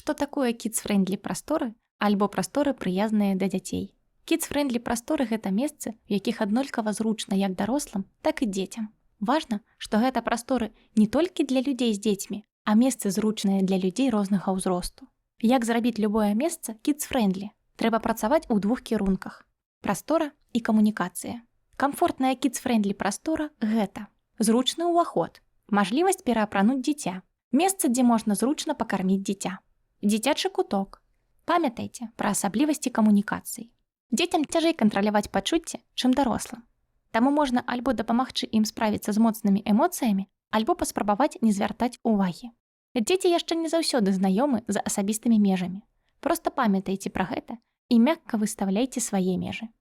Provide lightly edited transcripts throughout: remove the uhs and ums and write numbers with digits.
Што такое кідс-фрэндлі прасторы альбо прасторы, прыязныя да дзяцей? Кідс-фрэндлі прасторы — гэта месцы, у якіх аднолькава зручна як дарослым, так і дзецям. Важна, што гэта прасторы не толькі для людзей з дзецьмі, а месцы, зручныя для людзей рознага ўзросту. Як зрабіць любое месца кідс-фрэндлі? Трэба працаваць у двух кірунках: прастора і камунікацыя. Камфортная кідс-фрэндлі прастора — гэта зручны ўваход, мажлівасць пераапрануць дзіця, месца, дзе можна зручна пакарміць дзіця, дзіцячы куток. Памятайце пра асаблівасці камунікацыі. Дзецям цяжэй кантраляваць пачуцці, чым дарослым. Таму можна альбо дапамагчы ім справіцца з моцнымі эмоцыямі, альбо паспрабаваць не звяртаць увагі. Дзеці яшчэ не заўсёды знаёмы з асабістымі межамі. Проста памятайце пра гэта і мякка выстаўляйце свае межы.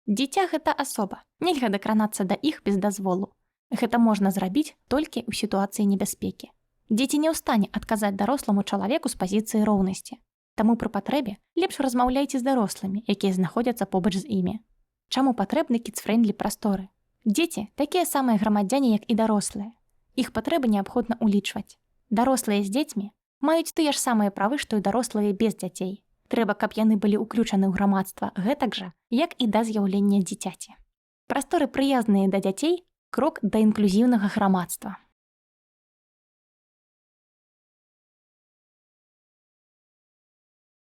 Дзіця — гэта асоба, нельга дакранацца да іх без дазволу. Гэта можна зрабіць толькі ў сітуацыі небяспекі. Дзеці не ў стане адказаць даросламу чалавеку з пазіцыі роўнасці. Таму пры патрэбе лепш размаўляйце з дарослымі, якія знаходзяцца побач з імі. Чаму патрэбны кідс-фрэндлі прасторы? Дзеці такія самыя грамадзяне, як і дарослыя. Іх патрэбы неабходна ўлічваць. Дарослыя з дзецьмі маюць тыя ж самыя правы, што і дарослыя без дзяцей. Трэба, каб яны былі ўключаны ў грамадства гэтак жа, як і да з'яўлення дзіцяці. Прасторы, прыязныя да дзяцей, — крок да інклюзіўнага грамадства.